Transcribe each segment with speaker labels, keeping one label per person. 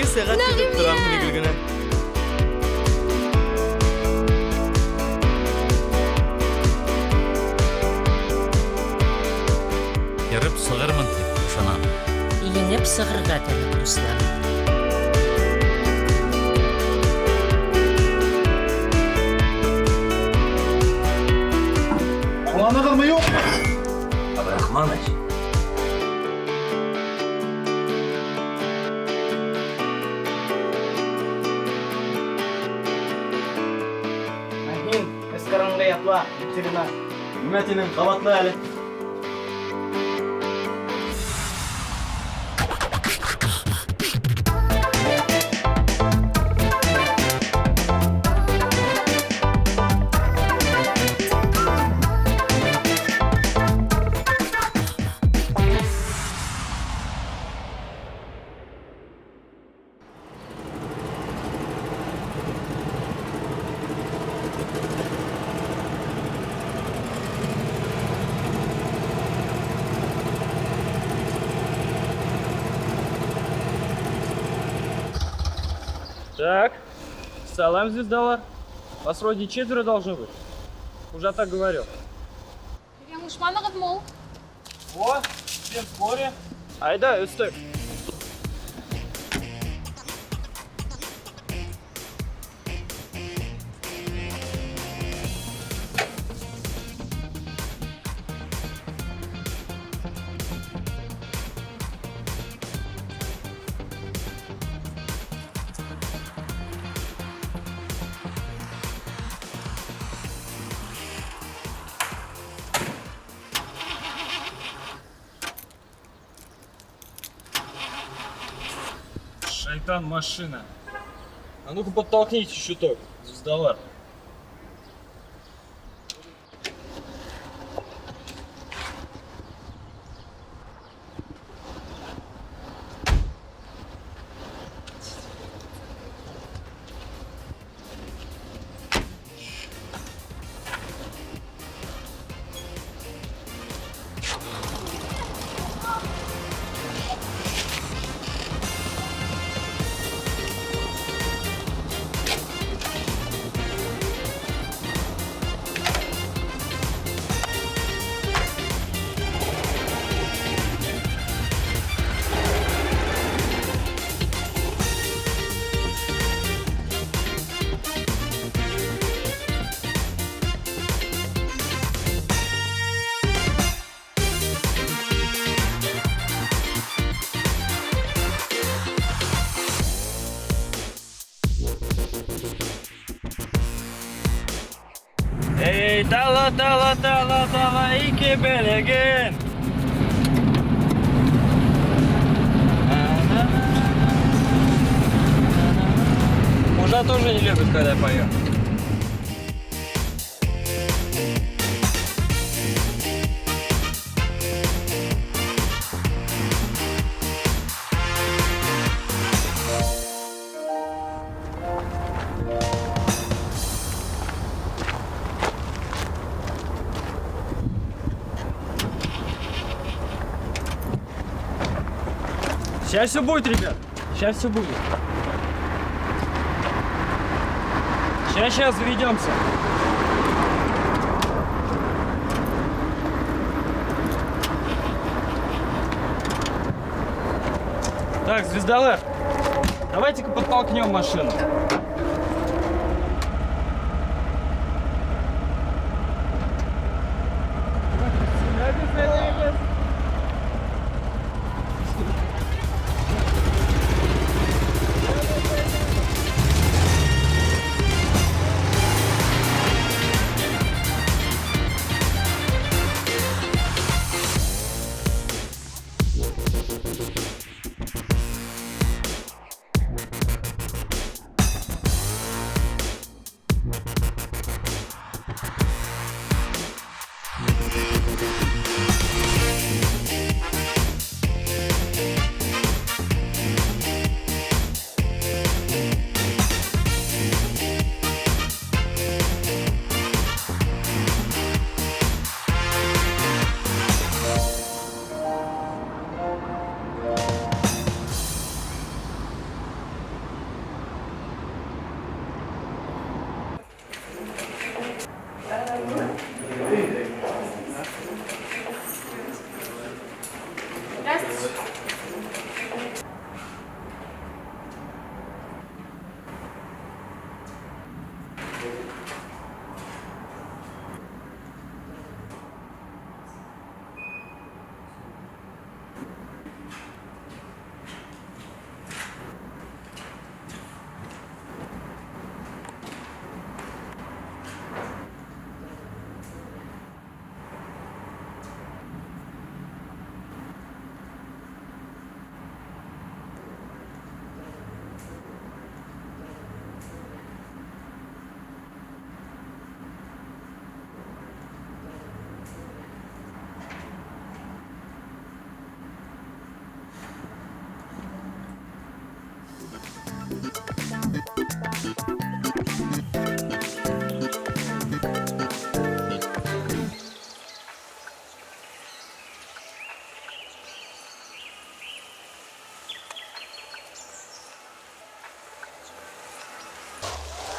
Speaker 1: Ике сәғәт көтөп торам һине, Гөлгенә.
Speaker 2: Ерып сығырмын тип ышанам.
Speaker 3: Еңеп сығырға кәрәк, дуслар.
Speaker 4: Аңланыгызмы, юкмы?
Speaker 5: Абрахманыч.
Speaker 6: Ә һин өс ҡарынға ятла, ветеринар.
Speaker 1: Нимә тинең, ҡабатла әле.
Speaker 6: Так, салам, звездалар. Вас вроде четверо должно быть. Уже так говорил.
Speaker 7: Яңылышманығыҙмы ул?
Speaker 6: О, всем в сборе. Айда, өҫтөк. Шайтан машина. А ну-ка подтолкните щиток, звездолар. Эй, дала, дала, дала, дала, ике белеген. Мужа тоже не любит, когда я пою. Сейчас все будет, ребят. Сейчас все будет. Сейчас, сейчас заведемся. Так, звездолар, давайте-ка подтолкнем машину.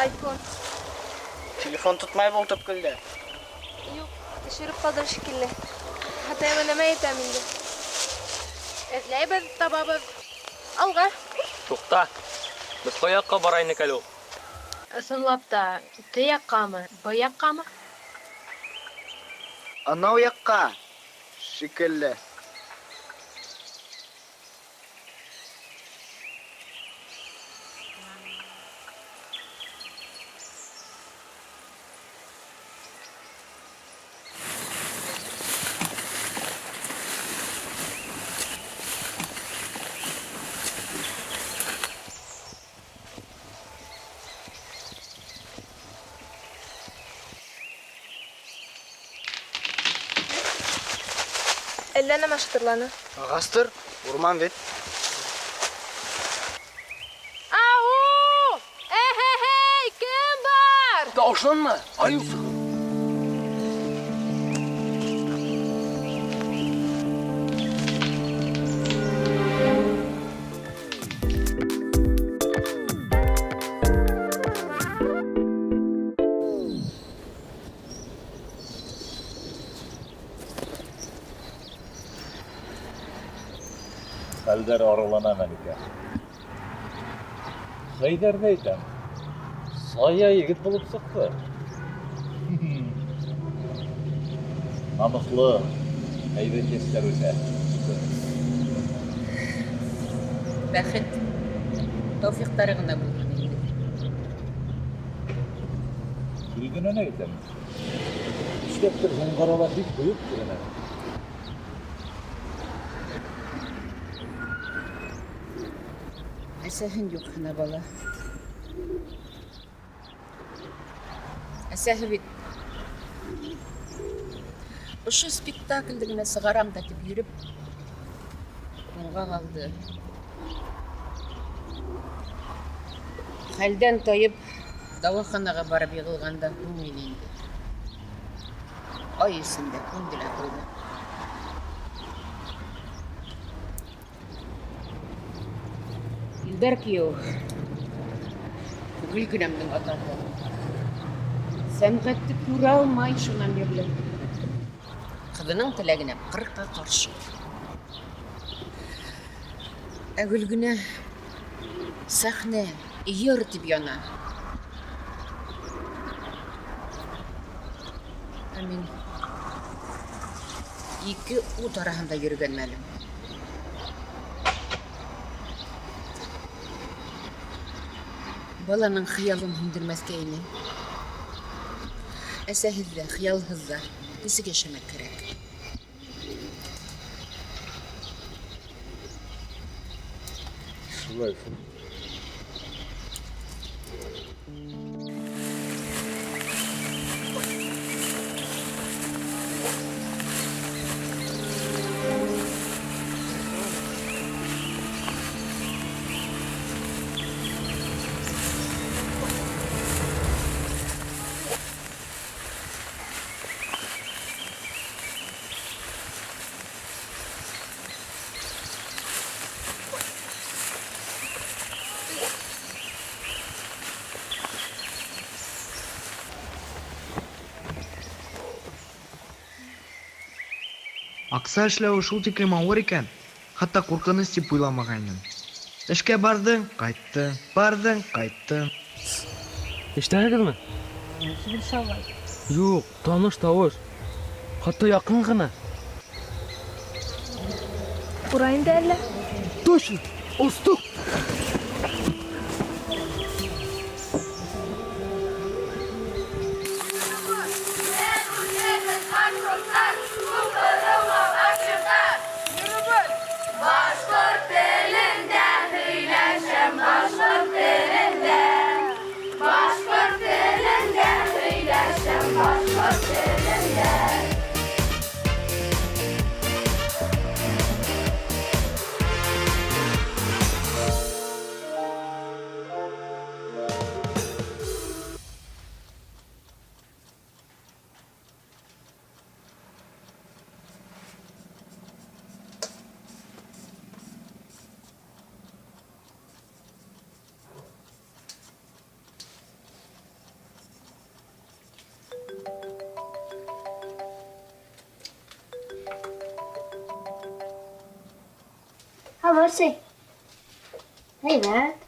Speaker 4: Айфон.
Speaker 7: Телефон тотмай бул төпкөлдә.
Speaker 4: Юк, төшереп калдым шикелле. Атаема нәмә әйтәм инде. Эзләйбез, табабыз. Алга.
Speaker 6: Тукта. Без кай якка бара инек әле ул?
Speaker 8: Ысынлап та, Т яккамы, Б яккамы?
Speaker 7: Анау якка шикелле.
Speaker 4: Әллә нәмә шытырланы.
Speaker 7: Ағастыр, урман бит.
Speaker 8: Ау! Эхе-хей, кем бар?
Speaker 5: Тавышланма, аю сыгыр.
Speaker 9: Хәлдәр аралана, Мәликә. Хәйдәрҙе әйтәм. Сая егет булып сыҡты. Намыҫлы, һәйбәт йәштәр үҫә.
Speaker 3: Бәхет, тәүфиҡтары ғына булһын инде.
Speaker 9: Гөлгенәне әйтәм. Нишләптер һуңғы арала бик боек күренә.
Speaker 3: Әсәһен юҡһына бала. Әсәһе бит ошо спектаклде генә сығарам да тип йөрөп һуңға ҡалды. Хәлдән тайып дауаханаға барып йығылғандан һуң ине инде. Ай эсендә күнде лә ҡуйҙы. Илдар кейәү, Гөлгенәмдең атаһы. Сәнғәтте күрә алмай шунан бирле. Ҡыҙының теләгенә ҡырҡа ҡаршы. Ә Гөлгенә сәхнә, йыр тип яна. Ә мин ике ут араһында йөрөгән мәлем. Баланың хыялын һүндермәҫкә ине. Әсәһеҙ ҙә, хыялһыҙ ҙа нисек йәшәмәк кәрәк?
Speaker 9: Шулай шул.
Speaker 7: Аҡса эшләүе шул тиклем ауыр икән, хатта ҡурҡыныс тип уйламағайным. Эшкә барҙың, ҡайттың, барҙың, ҡайттың.
Speaker 6: Ишетәһегеҙме?
Speaker 5: Юҡ, таныш тауыш. Хатта яҡын ғына.
Speaker 4: Ҡурай инде әллә?
Speaker 5: Точно! Остоҡ!
Speaker 8: Алло, Сей. Әйбәт.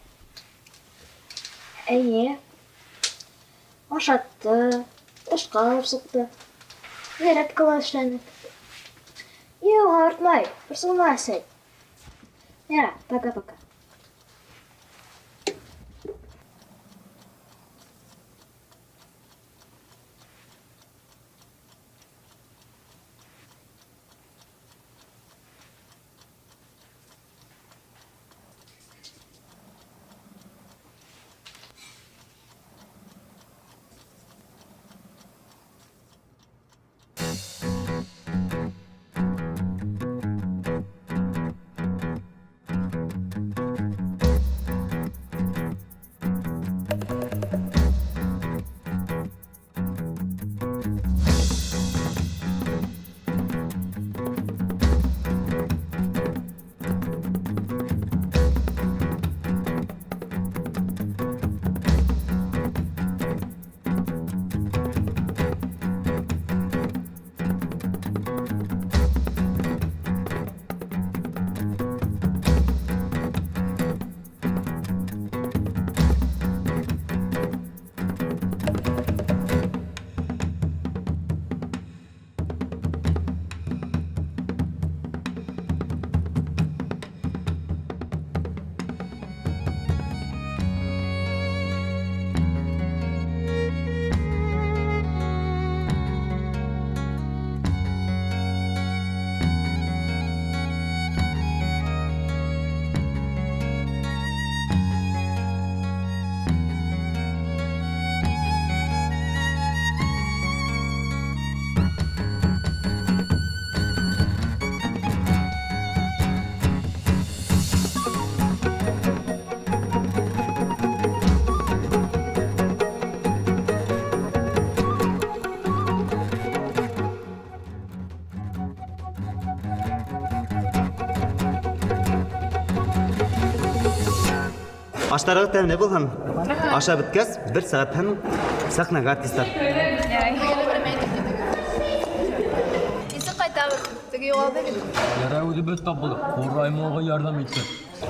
Speaker 8: Әйе. Ашатты, тышҡа алып сыҡты. Зарядка ла эшләнек. Юҡ, ауыртмай, борсолма, әсәй. Ярай, пока-пока.
Speaker 1: Аштарығыҙ тәмле булһын. Ашап бөткәс, бер сәғәттән сәхнәгә артистар.
Speaker 4: Нисек ҡайтабыҙ? Теге юғалды бит.
Speaker 5: Ярай үҙебеҙ табылдыҡ. Ҡурай малға ярҙам итте.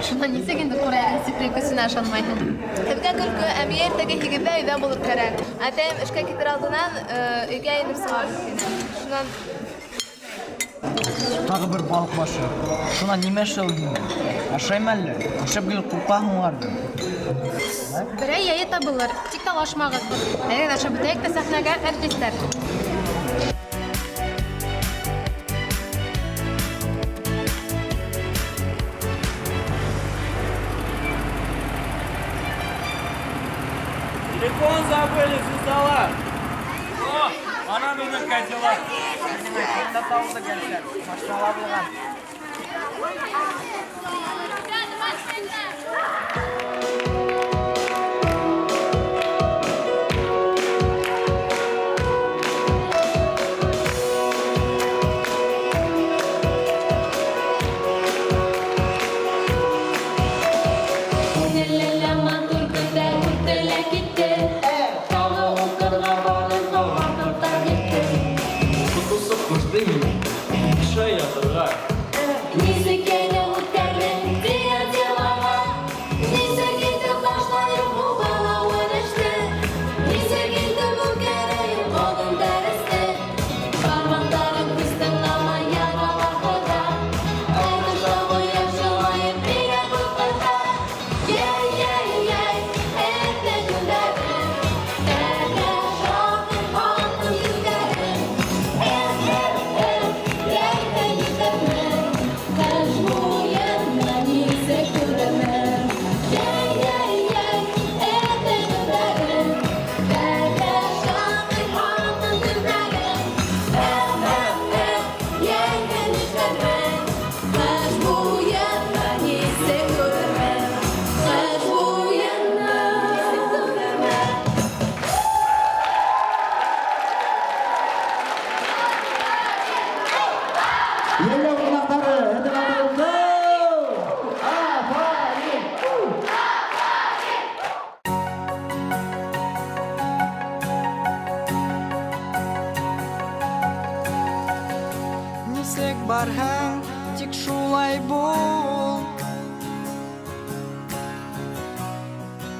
Speaker 10: Шунан нисек инде ҡурайҙың сихри көсөнә ышанмайһың?
Speaker 4: Һеҙгә көлкө, ә миңә иртәгә һигеҙҙә өйҙә булыр кәрәк. Атайым эшкә китер алдынан өйгә инеп сығар тине. Шунан
Speaker 7: Тағы бер балыҡ башы. Шунан нимә эшләү инде? Ашайым әллә? Ашап гел ҡурҡаһың уларҙы.
Speaker 10: Берәй яйы табылыр, тик талашмағыҙ. Әйҙәгеҙ ашап бөтәйек тә сәхнәгә артистар.
Speaker 6: Телефон забыли, звездалар! О, ана беҙҙең Кадиллак.
Speaker 7: Машинала булған.
Speaker 6: Шай ятырға.
Speaker 10: Нисек кенә үткәрҙең тигән темаға, нисек
Speaker 7: барһаң, тик шулай бул.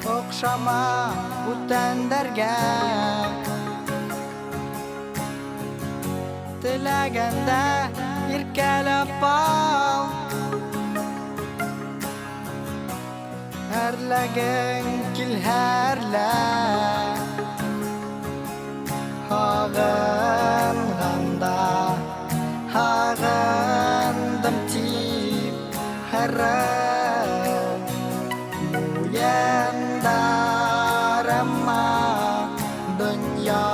Speaker 7: Оҡшама бүтәндәргә. Теләгәндә иркәләп ал. Әрләгең килһә әрлә. Һағынғанда һағындым тип һырын Муйындарыма донъяларҙы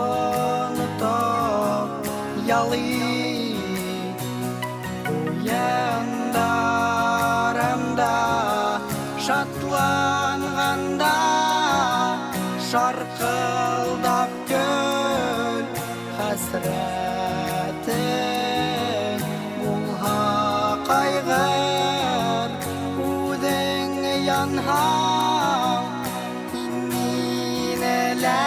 Speaker 7: онотоп ял ит. Уйындарымда шатланғанда шарҡылдап көл. Хәсрәтең булһа ҡайғыр, үҙең янһаң, һин мине лә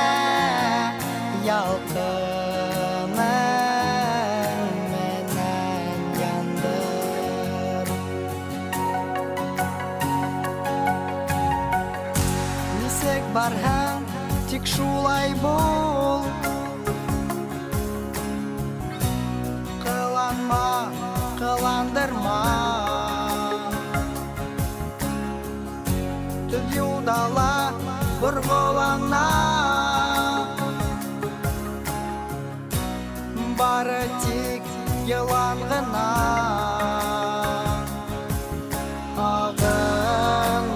Speaker 7: ялҡының менән яндыр. Нисек барһаң, тик шулай бул. Ҡыланма, ҡыландырма. Төҙ юлда ла борғолана. Бары тик йылан ғына. Һағынғанда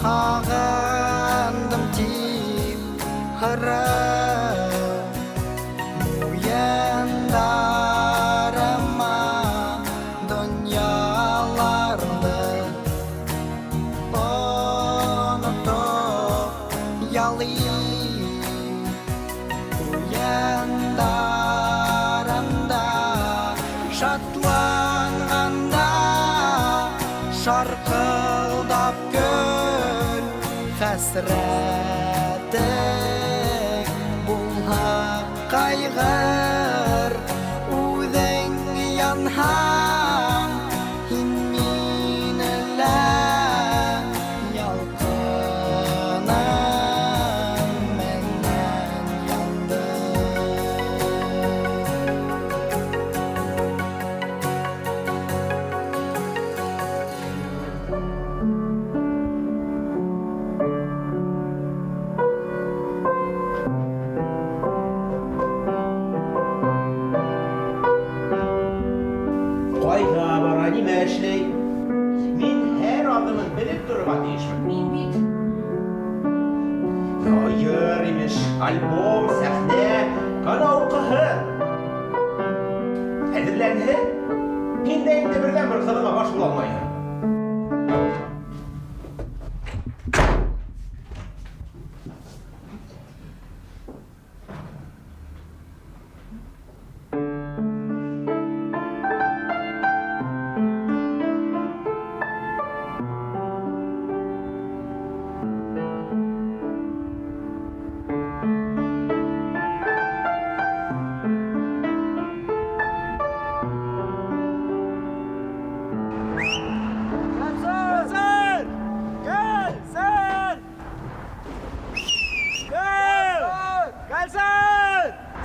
Speaker 7: һағындым тип һырын Муйындарыма донъяларҙы онотоп ял ит. Уйындарымда шатланғанда шарҡылдап көл. Хәсрәтең булһа ҡайғыр, үҙең янһаң, һин мине лә ялҡының менән яндыр.
Speaker 11: Кайда бара, нимә эшләй? Мин һәр адымын белеп торырға тейешмен.
Speaker 3: Мин бит.
Speaker 11: Хәйер, имеш, альбом, сәхнә, ҡана уҡыһын. Әҙерләнһен. Һин дә инде берҙән-бер ҡыҙыңа баш була алмайһың.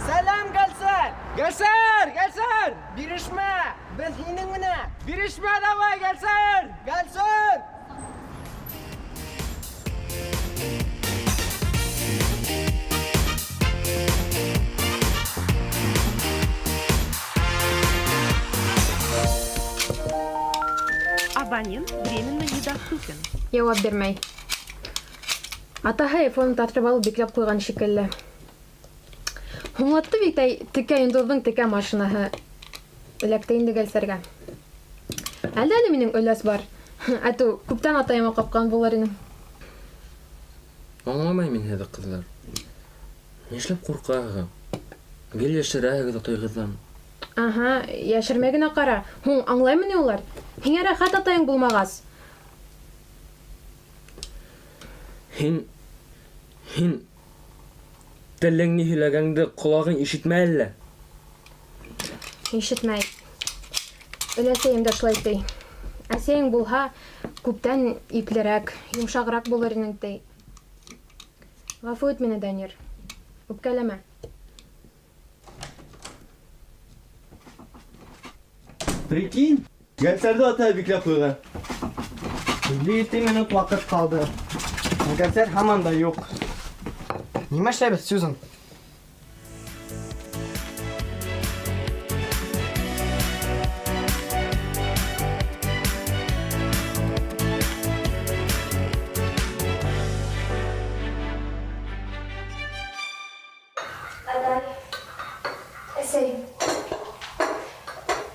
Speaker 6: Сәләм, Гөлсәр! Гөлсәр, Гөлсәр! Бирешмә! Беҙ һинең менән! Бирешмә давай, Гөлсәр! Гөлсәр!
Speaker 12: Абонент временно недоступен.
Speaker 10: Яуап бирмәй. Атаһы айфонын тартып алып бикләп ҡуйған шикелле. Һуңлатты бит әй, текә йондоҙҙоң текә машинаһы. Эләкте инде Гөлсәргә. Әлдә әле минең өләс бар. Әтү, күптән атайыма ҡапҡан булыр инем.
Speaker 5: Аңламайым мин һеҙҙе, ҡыҙҙар. Нишләп ҡурҡаһығыҙ? Гел йәшерәһегеҙ атайығыҙҙан.
Speaker 10: Аһа, йәшермәй генә ҡара. Һуң аңлаймы ни улар? Һиңә рәхәт атайың булмағас.
Speaker 5: Һин, һин Телең ни һөйләгәнде ҡолағың ишетмәй әллә?
Speaker 10: Ишетмәй. Өләсәйем дә шулай ти. Әсәйең булһа, күптән иплерәк, йомшағыраҡ булыр инең ти. Ғәфү ит мине, Данир. Үпкәләмә.
Speaker 11: Прикинь, Гәлсәрҙе атай бикләп ҡуйған.
Speaker 7: 57 минут ваҡыт ҡалды. Гәлсәр һаман да юҡ. Нимә эшләйбеҙ, Сьюзан?
Speaker 4: Атай, әсәй,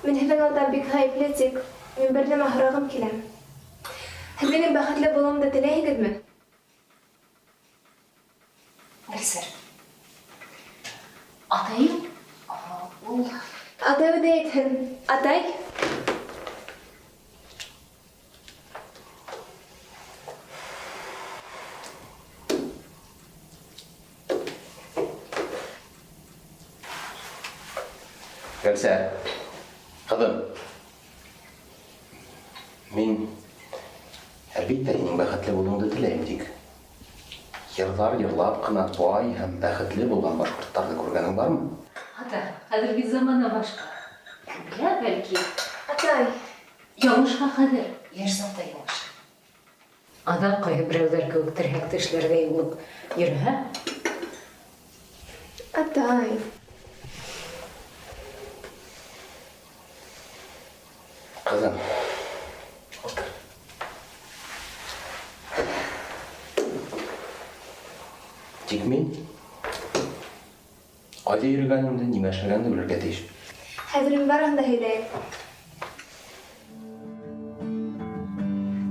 Speaker 4: мин һеҙҙең алда бик ғәйепле, тик мин бер нәмә һорағым килә. Һеҙ минең бәхетле булыуымды теләйһегеҙме?
Speaker 3: Гөлсәр. Атайым, ул...
Speaker 4: Атай үҙе әйтһен. Атай?
Speaker 13: Гөлсәр, ҡыҙым, мин әлбиттә һинең бәхетле булыуыңды теләйем, тик йырҙар йырлап ҡына бай һәм бәхетле булған башҡорттарҙы күргәнең бармы?
Speaker 3: Ата, хәҙерге замана башҡа. Кем белә, бәлки.
Speaker 4: Атай.
Speaker 3: Яңышҡа хәҙер, йәш саҡта яңыш. Аҙаҡ ҡайһы берәүҙәр кеүек терһәк тешләрҙәй булып йөрөһә.
Speaker 4: Атай.
Speaker 13: Ҡыҙым, ултыр. Тик мин ҡайҙа йөрөгәнемде, нимә эшләгәнемде белергә тейеш.
Speaker 4: Хәҙер мин барыһын да һөйләйем.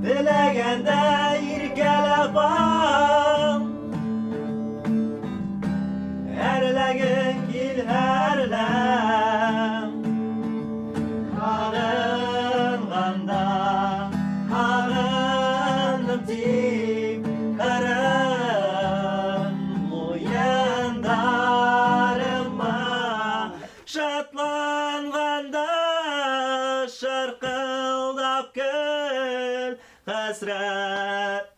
Speaker 11: Теләгәндә иркәләп ал, әрләгең килһә әрлә. Һағынғанда һағындым тип ҡырын муйындарыма, шатланғанда шарҡылдап көл, хәсрәт